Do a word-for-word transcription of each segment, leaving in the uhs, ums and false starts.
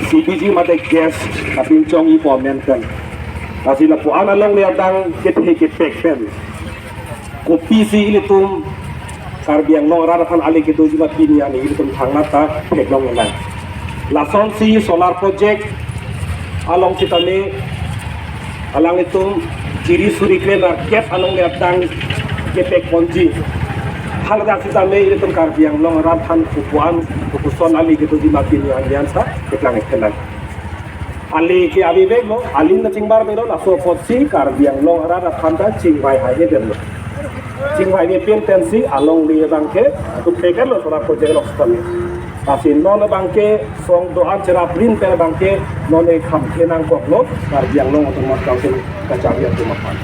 C B G mate gas kapinchongji pu amen pen. Lasi lapu-an alongle adang kethe kepek pen kopisi ilitum Karbi Anglong arat aphan ale kedoji ma pini arni ilitum thangnat ta theklong nang. Lasonsi solar project along sitame alanglitum chiri suri klemar gas alongle adang kepek ponji. Haladak sitame ilitum Karbi Anglong arat aphan kopuan kopuson ale kedoji ma pini arni an ta keklang ekkelang. Ale ke ave veklo, ale ta chingbar veklo, laso apotsi Karbi Anglong arat aphan ta chingvai haihe detlo. Chingvai ve pen pensi alongle abangke atum peketlo solar project along sitame. Lasi non abangke song do-an cherap rin pen abangke non e khamkhe nangkoklo Karbi Anglong Autonomous Council kachari atum aphan.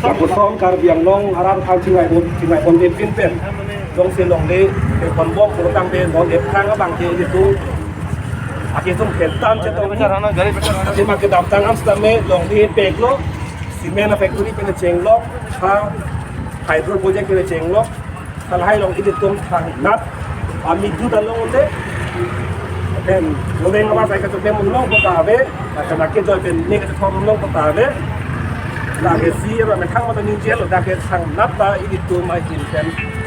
Lapuson Karbi Anglong arat aphan chingvai pon, chingvai pon ve pen pen. Jongsi longle pekponbom pulotangte non ephrang abangke ilitum akesung pheltan chetong. Athema kedamtang an sitame longle peklo, cement factory pen chenglok, ha hydro project pen chenglok, halahai along ilitum thangnat, ami dut along unde, then, lodeng awas ai kachok dem unlong kota ave, kachok ake joi pen ne kachok unlong kota ave, lake si aro methang mata ningjelo, dak ke thangnat ta ilitum ai tin pen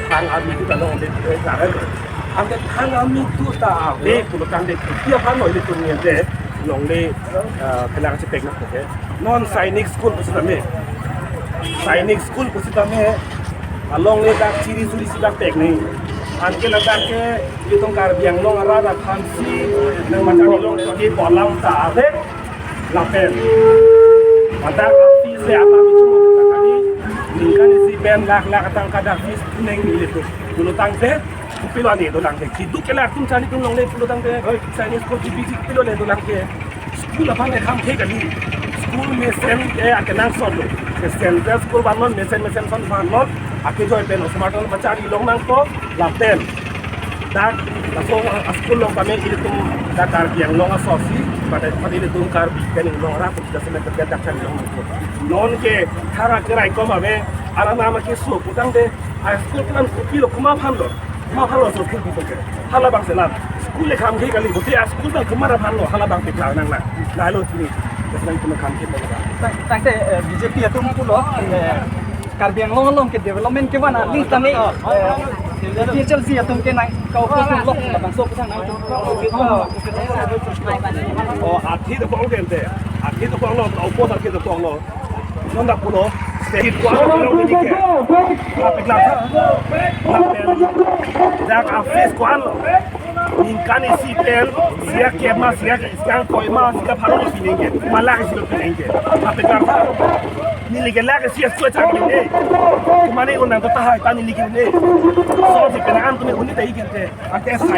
thang ami dut along unde, eh, karen. Ante thang ami dut ta ave, pulotangte kopi aphan lo ilitum nge de, longle, eh, kelang si peknat ke. Non Sainik School pusitame. Sainik School pusitame alongle dak chiri suri si dak pek ni. Anke ladak ke ilitum Karbi Anglong arat aphansi nang macam ilong ke bolam ta ave lapen. Ladak fees le alam itu kali. Ningkan isi pen lakh lakh tangka dak fees neng ilitum. Pulotangte kopilo ane dolang ke. Keduk ke latum chari atum longle pulotangte. Sainik School G B G kopilo le dolang ke. School aphan ekham the kali. School mesen ke akenangsot lo. Central school vannon, mesen mesen son vannon. Ake joi pen osomar tan pachari long nangkok lapen. Dak, laso, ah, school along kami ilitum dak Karbi Anglong asosi, pada, pada ilitum Karbi pen Anglong arat, kita semen kerja dak chari long nangkok. Non ke, thara kerai kom ave, aranam ke so, putangte, ah, school kan kopilo komat aphan lo. Komat aphan lo so school pi ke. Halabangsi la. School ekham the kali, bote a school ta komat aphan lo, halabangsi keklang nang na. Lahelo chini. Terus nang komat ekham the kali. Tang-, tangte, eh, B J P atum pulo, eh, Karbi Anglong along ke development kevan arni tame, eh, A P H L C atum ke nang kau ko lo, labangso pusang nang. Oh, athi dokok lo kente. Athi dokok lo, oppose athi dokok lo. Non dak pulo, state ko-an lo ini ke. Tapi kelak, kelak pen, dak office ko-an lo. Ningkan isi pen, sika kep ma, sika, sika koi ma, sika pharo lo pining ke. Ma lakh isi lo pining ke. Tapi kelak, neli ke lakh isi school chak pining. Kemane unang to tahai ta neli ke ne. So si pen an tumi uni ta ikente. Ake sai.